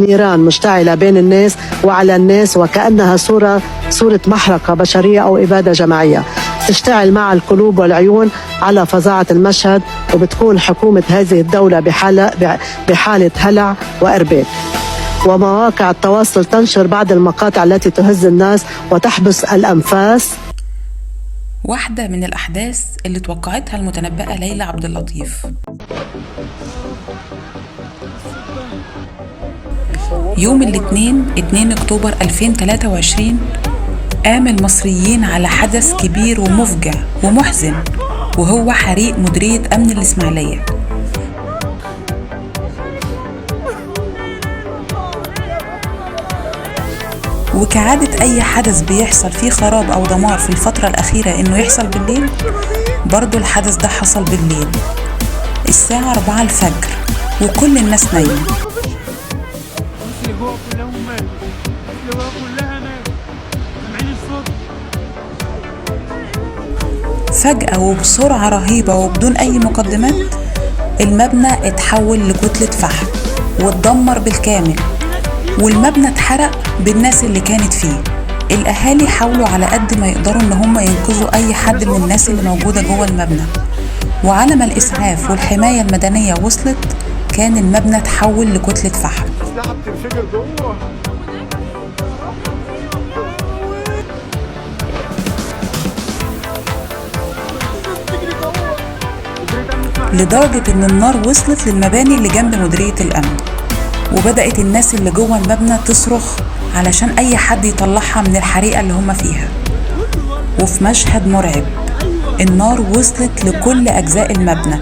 نيران مشتعلة بين الناس وعلى الناس، وكأنها صورة محرقة بشرية أو إبادة جماعية تشتعل مع القلوب والعيون على فظاعة المشهد، وبتكون حكومة هذه الدولة بحالة هلع وإرباك. ومواقع التواصل تنشر بعض المقاطع التي تهز الناس وتحبس الأنفاس. واحدة من الأحداث اللي توقعتها المتنبأة ليلى عبد اللطيف. يوم الاثنين 2 أكتوبر 2023 قام المصريين على حدث كبير ومفجع ومحزن، وهو حريق مديرية أمن الإسماعيلية. وكعادة أي حدث بيحصل فيه خراب أو دمار في الفترة الأخيرة إنه يحصل بالليل، برضو الحدث ده حصل بالليل الساعة 4 الفجر وكل الناس نايمة. فجأة وبسرعة رهيبة وبدون أي مقدمات المبنى اتحول لكتلة فحم واتدمر بالكامل، والمبنى اتحرق بالناس اللي كانت فيه. الأهالي حاولوا على قد ما يقدروا إن هم ينقذوا أي حد من الناس اللي موجودة جوه المبنى، وعلى ما الإسعاف والحماية المدنية وصلت كان المبنى اتحول لكتلة فحم. لدرجة إن النار وصلت للمباني اللي جنب مديرية الأمن، وبدأت الناس اللي جوه المبنى تصرخ علشان أي حد يطلعها من الحريقة اللي هم فيها. وفي مشهد مرعب النار وصلت لكل أجزاء المبنى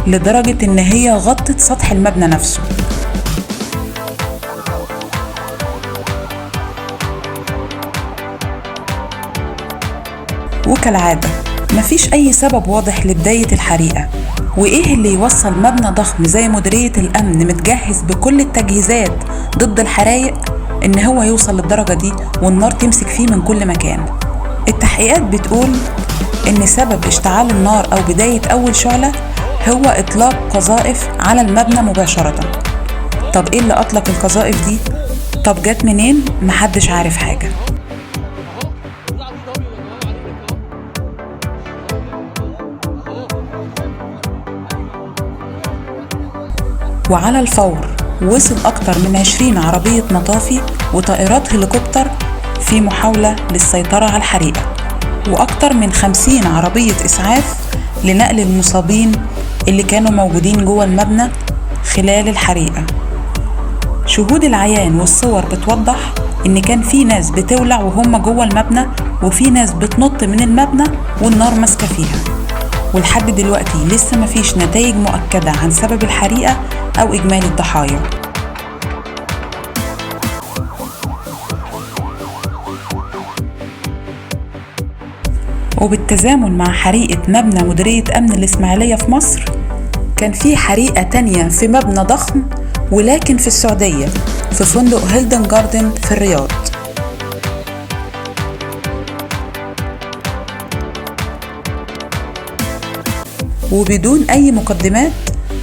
لدرجة إن هي غطت سطح المبنى نفسه. وكالعادة مفيش أي سبب واضح لبداية الحريقة، وإيه اللي يوصل مبنى ضخم زي مديرية الأمن متجهز بكل التجهيزات ضد الحرايق إن هو يوصل للدرجة دي والنار تمسك فيه من كل مكان. التحقيقات بتقول إن سبب اشتعال النار أو بداية أول شعلة هو إطلاق قذائف على المبنى مباشرة. طب إيه اللي أطلق القذائف دي؟ طب جت منين؟ محدش عارف حاجة. وعلى الفور وصل أكتر من 20 عربية مطافي وطائرات هليكوبتر في محاولة للسيطرة على الحريقة، وأكتر من 50 عربية إسعاف لنقل المصابين اللي كانوا موجودين جوه المبنى خلال الحريقة. شهود العيان والصور بتوضح إن كان في ناس بتولع وهم جوه المبنى، وفي ناس بتنط من المبنى والنار ماسكة فيها. ولحد دلوقتي لسه مفيش نتائج مؤكدة عن سبب الحريقة أو إجمالي الضحايا. وبالتزامن مع حريقة مبنى مديرية أمن الإسماعيلية في مصر، كان في حريقة تانية في مبنى ضخم ولكن في السعودية، في فندق هيلدن جاردن في الرياض. وبدون أي مقدمات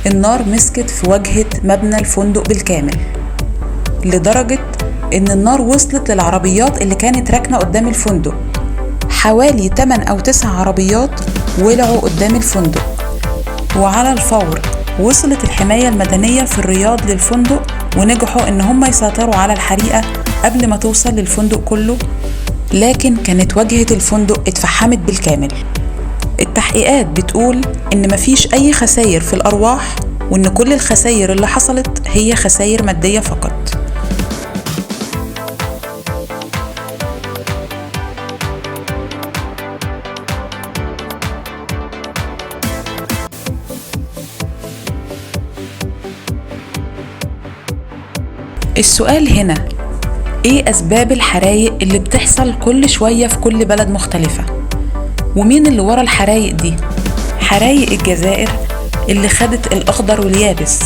النار مسكت في واجهة مبنى الفندق بالكامل، لدرجة إن النار وصلت للعربيات اللي كانت راكنة قدام الفندق. حوالي 8 أو 9 عربيات ولعوا قدام الفندق. وعلى الفور وصلت الحماية المدنية في الرياض للفندق، ونجحوا إن هم يسيطروا على الحريقة قبل ما توصل للفندق كله، لكن كانت واجهة الفندق اتفحمت بالكامل. التحقيقات بتقول إن مفيش أي خسائر في الأرواح، وإن كل الخسائر اللي حصلت هي خسائر مادية فقط. السؤال هنا، إيه أسباب الحرايق اللي بتحصل كل شوية في كل بلد مختلفة؟ ومين اللي ورا الحرايق دي؟ حرايق الجزائر اللي خدت الأخضر واليابس،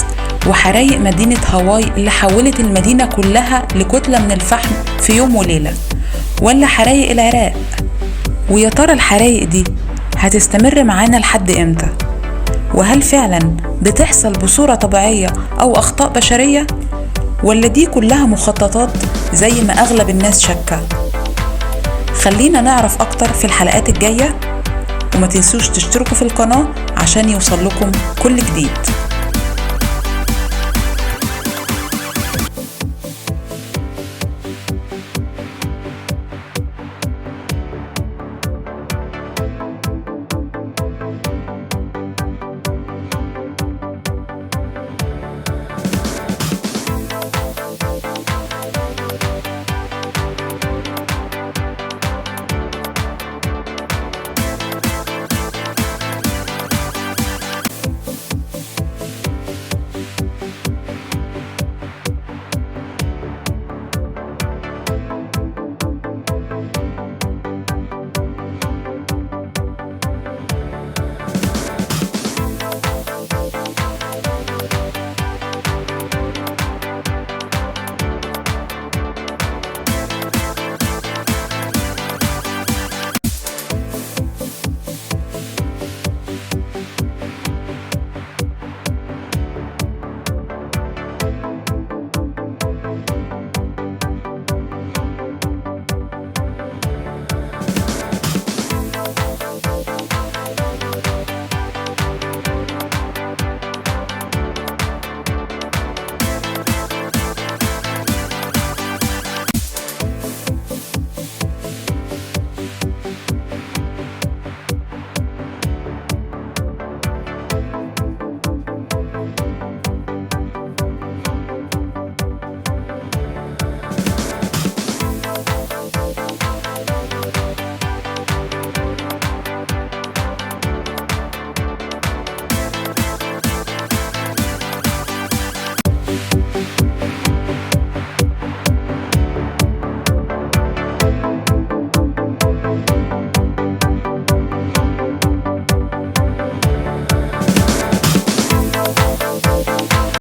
وحرايق مدينة هاواي اللي حولت المدينة كلها لكتلة من الفحم في يوم وليلة، ولا حرايق العراق؟ ويا ترى الحرايق دي هتستمر معانا لحد امتى؟ وهل فعلا بتحصل بصورة طبيعية أو أخطاء بشرية؟ ولا دي كلها مخططات زي ما أغلب الناس شاكة؟ خلينا نعرف أكتر في الحلقات الجاية، وما تنسوش تشتركوا في القناة عشان يوصل لكم كل جديد.